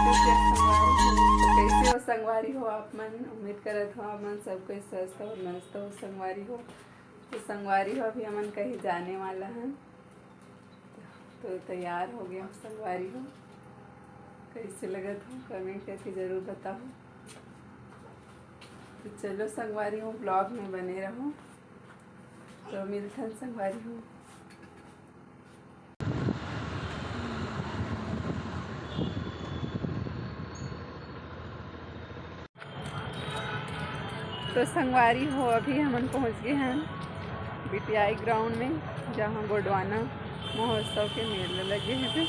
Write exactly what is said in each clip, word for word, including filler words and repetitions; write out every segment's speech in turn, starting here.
तो कैसे हो संगवारी हो आप मन? उम्मीद करत हो आप मन सब कोई स्वस्थ और मस्त हो संगवारी हो। तो संगवारी हो, अभी हमन कहीं जाने वाला हन, तो तैयार हो गए हम संगवारी हो। कैसे लगत हो, कमेंट करके जरूर बताओ। तो चलो संगवारी हो, ब्लॉग में बने रहो। तो मिलथन संगवारी हो। तो संगवारी हो, अभी हमन पहुंच गए हैं बीटीआई ग्राउंड में, जहां गोंडवाना महोत्सव के मेला लगे हे।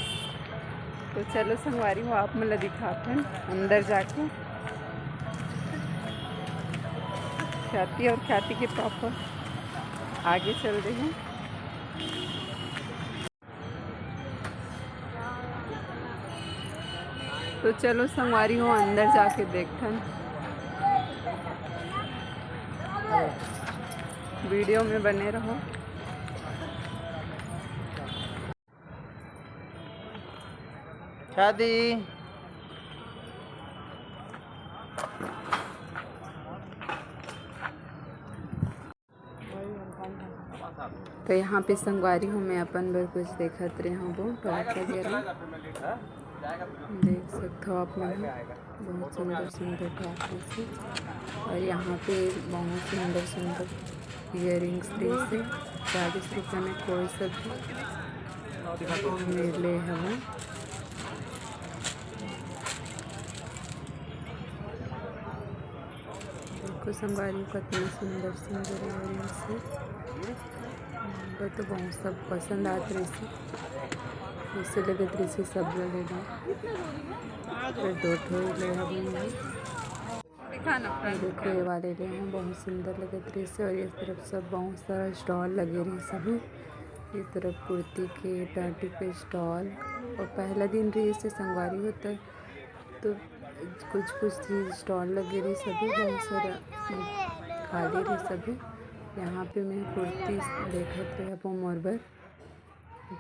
तो चलो संगवारी हो, आप मन ला दिखाथन अंदर जाके। ख्याति और ख्याति के पापा आगे चल रहे हैं। तो चलो संगवारी हो, अंदर जाके देखथन, वीडियो में बने रहो। शादी। तो यहाँ पे संगवारी हो, मैं अपन बर कुछ देखत रहे हूँ, वो टॉप वगैरह देख सकते हो आप मन, बहुत सुंदर सुंदर टॉप से। और यहाँ पे बहुत सुंदर सुंदर ईयरिंग्स से चालीस रुपये में कोई सब मिले हमें। देखो संगवारी हो, कितना सुंदर सुंदर ईयरिंग्स हे। हमको तो बहुत सब पसंद आत रहिसे, इससे लगत रहिसे सब ला लेना। फिर दो ठो ले हबे। देखो ये वाले ले हैं, बहुत सुंदर लगत रहिसे। और इस तरफ सब बहुत सारा स्टॉल लगे रहिसे अभी। इस तरफ कुर्ती के, टाटी के स्टॉल। और पहला दिन रहिसे संगवारी हो, तो कुछ कुछ चीज स्टॉल लगे रहिसे अभी, बहुत सारा खाली रहिसे अभी। यहाँ पे मैं कुर्ती देखत रहे हूँ मोर बर,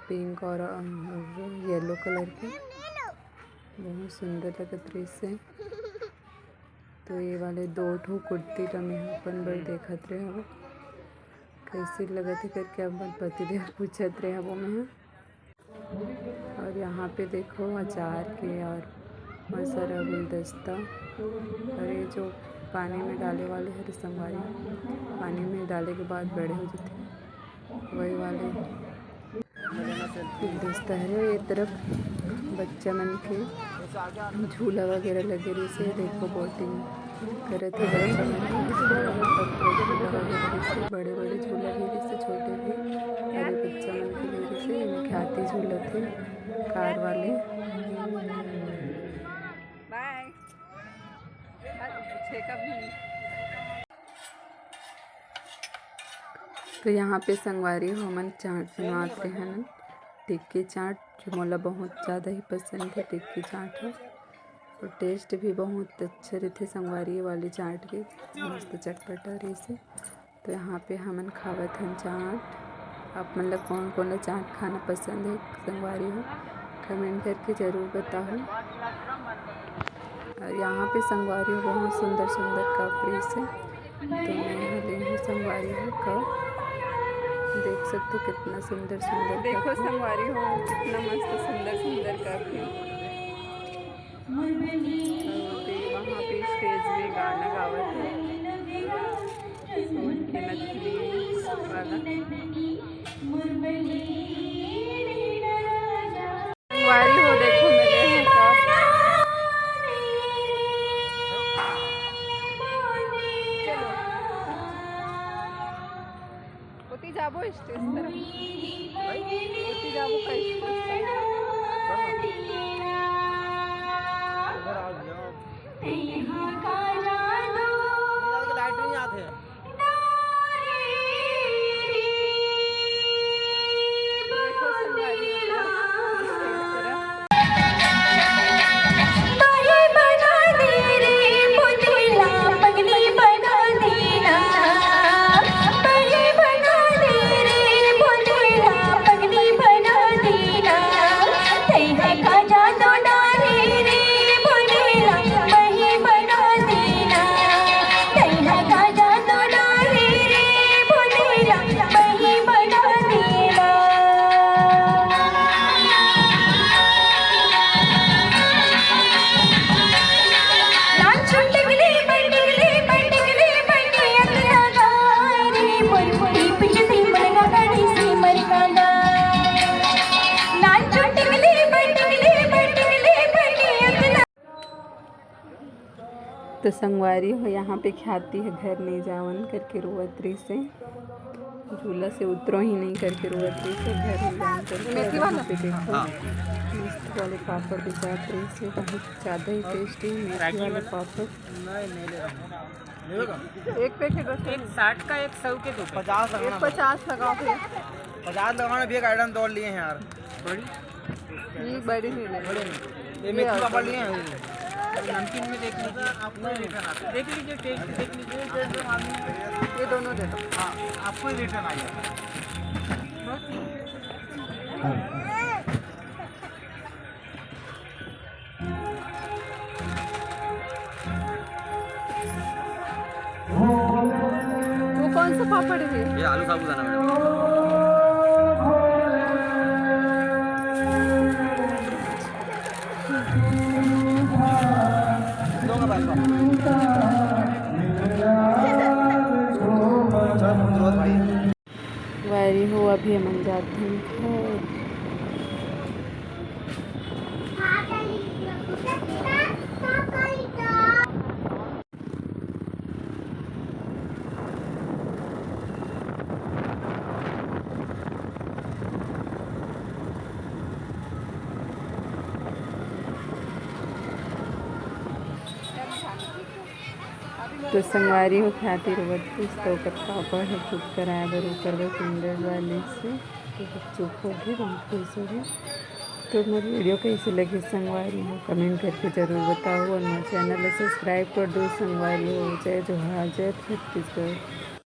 पिंक और येलो कलर के, बहुत सुंदर लगत रहिसे। तो ये वाले दो ठो कुर्ती ला मैं अपन बर देखत रहे हूँ, कैसे लगत हे करके अपन पतिदेव पूछत रहे हूँ मैं। और यहाँ पे देखो अचार के और बहुत सारा गुलदस्ता, और ये जो पानी में डाले वाले हरे संगवारी, पानी में डाले के बाद बड़े हो जाते हैं, वही वाले गुलदस्ता है। ये तरफ बच्चा मन के झूला वगैरह लगे रहिसे, देखो बोटिंग करत हे बच्चा मन के। बड़े बड़े झूला भी रहिसे, छोटे भी, अरे बच्चा मन के भी रहिसे। एमे ख्याति झूलत हे कार वाले। बाय। तो यहाँ पे संगवारी हो, हमन चाट बनवात रहे हन, टिक्की चाट, जो मोला बहुत ज़्यादा ही पसंद है टिक्की चाट है। और टेस्ट भी बहुत अच्छा रहिथे संगवारी वाली चाट के, मस्त चटपटा रहिसे। तो यहाँ पे हमन खावत हन चाट। आप मन ला कौन कौन ला चाट खाना पसंद है संगवारी हो, कमेंट करके जरूर बताओ। और यहाँ पे संगवारी हो बहुत सुंदर सुंदर कप रहिसे, तो मैं यहाँ ले हूँ संगवारी हो कप। देख सकते हो कितना सुंदर सुंदर कप देखो है। संगवारी हो कितना मस्त सुंदर सुंदर कप है। और वहाँ पे स्टेज में गाना गावत है, सोन के नथनी वाला। संगवारी हो देखो मिले हैं का। चलो। ओती जाबो स्टेज तरफ। ओती जाबो का स्टेज तरफ। इधर आओ, जाओ। नहीं, आज के लाइट नहीं आते हैं। देखो तो संगवारी हो, यहाँ पे ख्याति ह घर नहीं जावन करके रोवत रहिस हे, झूला से उतरो ही नहीं करके रोवत रहिस हे, घर नहीं जावन करके। मेथी वाला? यहाँ पे देखो, हाँ। मस्त वाले पापड़ बेचात रहिस हे, बहुत ज़्यादा ही टेस्टी मेथी वाले पापड़। एक पैकेट बस। एक साठ का, एक सौ के दो। पचास एक लगाना। पचास लगाओ भैया। पचास लगाना भैया, आइटम तोड़ लिए हैं यार। बड़ी? ये बड़ी नहीं लेनी। बड़े नहीं। ये ये मेथी और पापड़ लिए हैं। नमकीन में देख लीजिए, आपको ही रिटर्न आता है। देख लीजिए, टेस्ट देख लीजिए। ये दोनों दे दो। हाँ, आपको ही रिटर्न आ जाएगा। वो कौन सा पापड़ है? ये आलू साबूदाना, मैडम। वारी हो, अभी हमन जात हन घर। तो संगवारी हो, ख्याति रोवत रहिस, तो ओकर पापा ह चुप कराए बर ओकर बर किंडर जॉय लिस हे। तो जब चुप हो गे, बहुत खुश हो गे। तो मोर वीडियो कैसे लगी संगवारी हो, कमेंट करके जरूर बताओ और मोर चैनल ला सब्सक्राइब कर दो संगवारी हो। जय जोहार, जय छत्तीसगढ़।